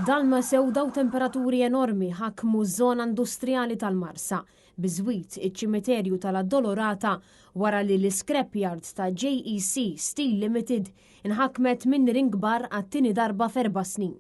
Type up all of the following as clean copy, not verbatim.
Dalma sewda u temperaturi enormi ħakmu ż-żona industrijali tal-Marsa, biżwit iċ-ċimiterju tal-Addolorata wara li l-iscrapyard ta' JEC Steel Limited inħakmet minn nirien kbar għat-tieni darba f'erba' snin.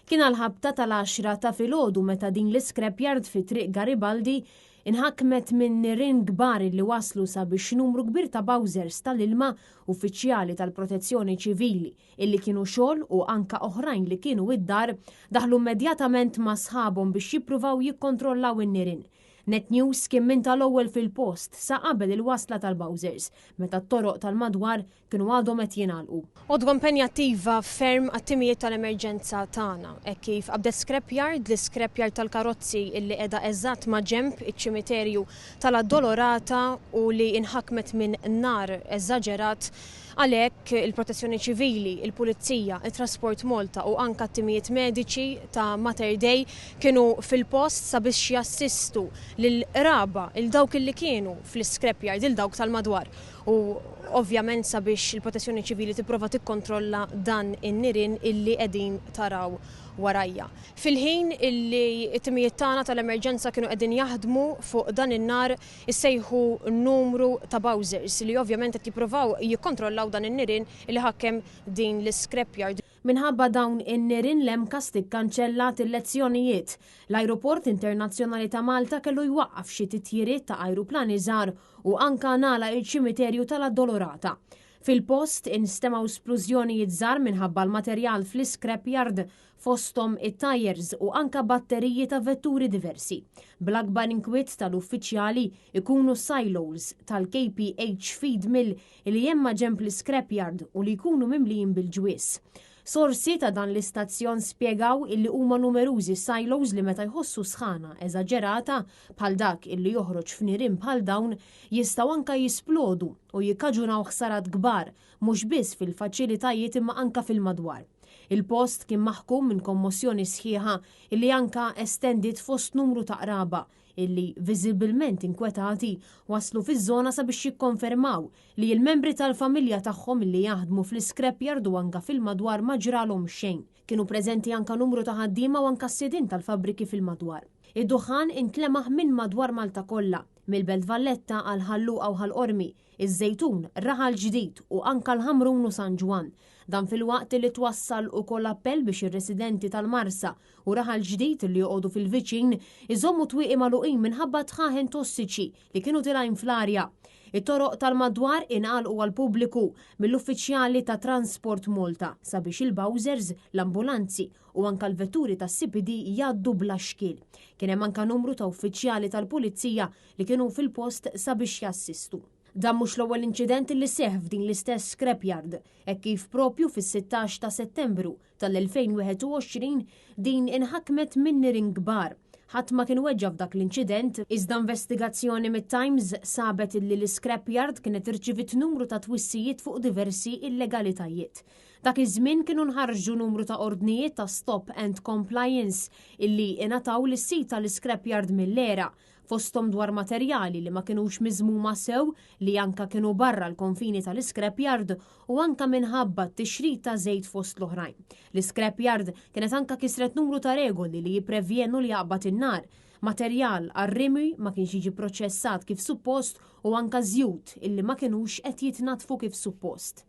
Kien għall-ħabta tal-għaxra ta' filgħodu meta din l-iscrapyard fi Triq Garibaldi inħakmet minn nirien kbar li waslu sabiex numru kbir ta' bowsers tal-ilma, uffiċjali tal-Protezzjoni Ċivili illi kienu xogħol u anka oħrajn li kienu id-dar, daħlu immedjatament ma' sħabhom biex jippruvaw jikkontrollaw in-nirien. Net News kien minn tal-ewwel fil-post sa qabel il-wasla tal-bowsers, meta t-toroq tal-madwar kienu għadhom qed jingħalqu. Għodwa impenjattiva ferm għat-timijiet tal-emerġenza tagħna, hekk kif qabdet scrapyard, l-iscrapyard tal-karozzi illi qiegħda eżatt maġenb iċ-ċimiterju tal-Addolorata u li inħakmet minn nar eżaġerat. Għalhekk, il-Protezzjoni Ċivili, il-Pulizija, it-Trasport Malta u anke t-timijiet mediċi ta' Mater Dei kienu fil-post sabiex jassistu lill-qraba, 'il dawk illi kienu fl-iscrapyard, 'il dawk tal-madwar u ovvjament sabiex il-Protezzjoni Ċivili tipprova tikkontrolla dan in-nirien illi qegħdin taraw warajja. Fil-ħin illi t-timijiet tagħna tal-emerġenza kienu qegħdin jaħdmu fuq dan in-nar issejħu numru ta' bowsers li ovvjament qed jippruvaw jikkontrollaw dan in-nirien li ħakkem din l-iscrapyard. Minħabba dawn in-nirien l-MCAST ikkanċellat il-lezzjonijiet. L-Ajruport Internazzjonali ta' Malta kellu jwaqqaf xi titjiriet ta' ajruplani żgħar u anka ngħalaq iċ-ċimiterju tal-Addolorata. Fil-post instemgħu splużjonijiet żgħar minħabba l-materjal fl-iscrapyard fosthom it-tajers u anka batteriji ta' vetturi diversi. Bl-akbar inkwiet tal-uffiċjali ikunu silos tal-KPH Feed Mill li hemm maġenb l-iscrapyard u li jkunu mimlijin bil-ġwież. Sorsi ta' dan l-istazzjon spjegaw illi huma numerużi silos li meta jħossu sħana eżaġerata bħal dak illi joħroġ f'nirien bħal dawn jistgħu anka jisplodu u jikkaġunaw ħsarat kbar mhux biss fil-faċilitajiet imma anka fil-madwar. Il-post kien maħkum minn kommossjoni sħiħa illi anka estendiet fost numru ta' qraba illi viżibilment inkwetati waslu fiż-żona sabiex jikkonfermaw li l-membri tal-familja tagħhom illi jaħdmu fl-iscrapyard u anka fil-madwar ma ġralhom xejn. Kienu preżenti anka numru ta' ħaddiema u anka s-sidien tal-fabbriki fil-madwar. Id-duħħan intlemaħ minn madwar Malta kollha, mill-Belt Valletta għal Ħal Luqa u Ħal Qormi, iż-Żejtun, Raħal Ġdid u anka l-Ħamrun u San Ġwann. Dan filwaqt li twassal ukoll appell biex ir-residenti tal-Marsa u Raħal Ġdid li joqogħdu fil-viċin iżommu twieqi magħluqin minħabba dħaħen tossiċi li kienu tilgħin fl-arja. It-toroq tal-madwar ingħalqu għall-pubbliku mill-uffiċjali ta' Transport Malta sabiex il-bowsers, l-ambulanzi u anka l-vetturi tas-CPD jgħaddu bla xkiel. Kien hemm anka numru ta' uffiċjali tal-Pulizija li kienu fil-post sabiex jassistu. Dan mhux l-ewwel inċident li seħħ f'din l-istess scrapyard, hekk kif propju fis-16 ta' Settembru tal-2021 din inħakmet minn nirien kbar. Ħadd ma kien weġġa' f'dak l-inċident, iżda investigazzjoni mit-Times sabet illi l-iscrapyard kienet irċiviet numru ta' twissijiet fuq diversi illegalitajiet. Dak iż-żmien kienu nħarġu numru ta' ordnijiet ta' stop and compliance illi ingħataw lis-sid tal-iscrapyard mill-ERA, fosthom dwar materjali li ma kinux miżmuma sew li anka kienu barra l-konfini tal-iscrapyard u anka minħabba t-tixrid ta' żejt fost l-oħrajn. L-iscrapyard kienet anka kisret numru ta' regoli li jipprevjenu li jaqbad in-nar, materjal għar-rimi ma kienx jiġi proċessat kif suppost u anka żjut illi ma kinux qed jitnaddfu kif suppost.